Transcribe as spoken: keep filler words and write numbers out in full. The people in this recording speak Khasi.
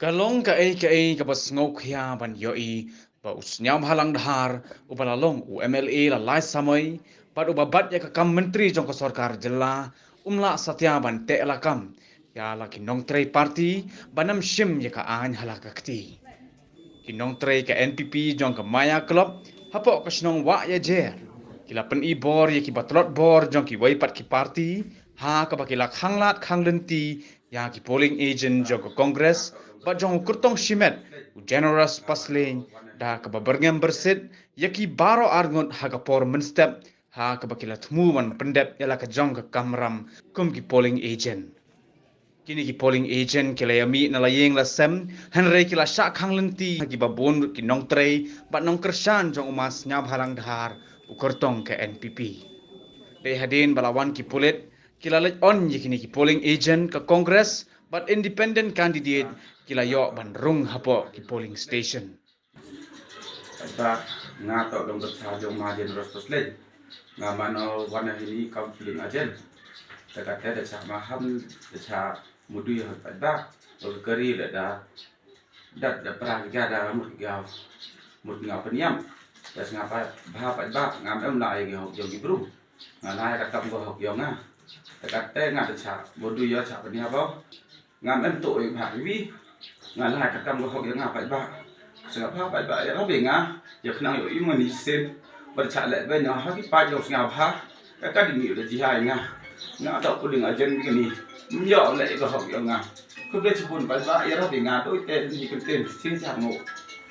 Ka long kaei kaei kaba sngewkhia ban ïohi ba u Sniawbhalang Dhar, uba la long u M L A la lai samoi bad uba bat ïa ka kam myntri jong ka sorkar jylla, um lah satia ban teh lakam ïa la ki nongtrei party ban ym shim ïa ka aiñ ha la ka kti. Ki nongtrei ka N P P jong ka Maya Club hapoh ka shnong Wahiajer ki la pyni bor ïa ki ba tlot bor jong kiwei pat ki party ha kaba ki la khanglad khanglynti ïa ki polling agent jong ka Congress bad jong u kyrtong shimet u Generous Paslein da kaba byrngem byrsit ïa ki baroh arngut ha ka por mynstep ha kaba ki la thmu ban pyndep ïa la ka jong ka kamram kum ki polling agent. Kine ki polling agent ki la ïa mih na la ïing la sem, hynrei ki la shah khanglynti ha kiba bun ki nongtrei bad nongkyrshan jong u Ma Sniawbhalang Dhar, u kyrtong ka N P P. Dei hadien ba la wan ki pulit, ki la leit on ïa kine ki polling agent ka Congress bad independent candidate ki la ïoh ban rung hapoh ki polling station. Ba nga toh dong ka cha jong Ma Generous Paslein. Nga mano wan hini kam polling agent. Te kata da cha maham da cha mudui ha pat ba. Ba ka kari da da dat da pra ga da mut ga mut nga pynïam. Da nga pa bha pat ba ngam em la ai ga hok jong ki bru. Nga la ai ka kam ga hok jong nga. Te kata nga da cha mudui ïa cha pynïam ba. Ngam em to ïa bha wi. Nga la ai ka kam ga hok ïa nga pat ba. Sngap bha pat ba ïa rabi nga ïa khnang ïa i mani sin. Ba cha leh ba nga ha ki pa jong sngap bha. Ka ka ding ïa da jihai nga. Nga da polling agent kini. Ym ïoh leh ga hok ïa nga. Khublei chibun pat ba ïa rabi nga to te ni kyntien sin cha ngo.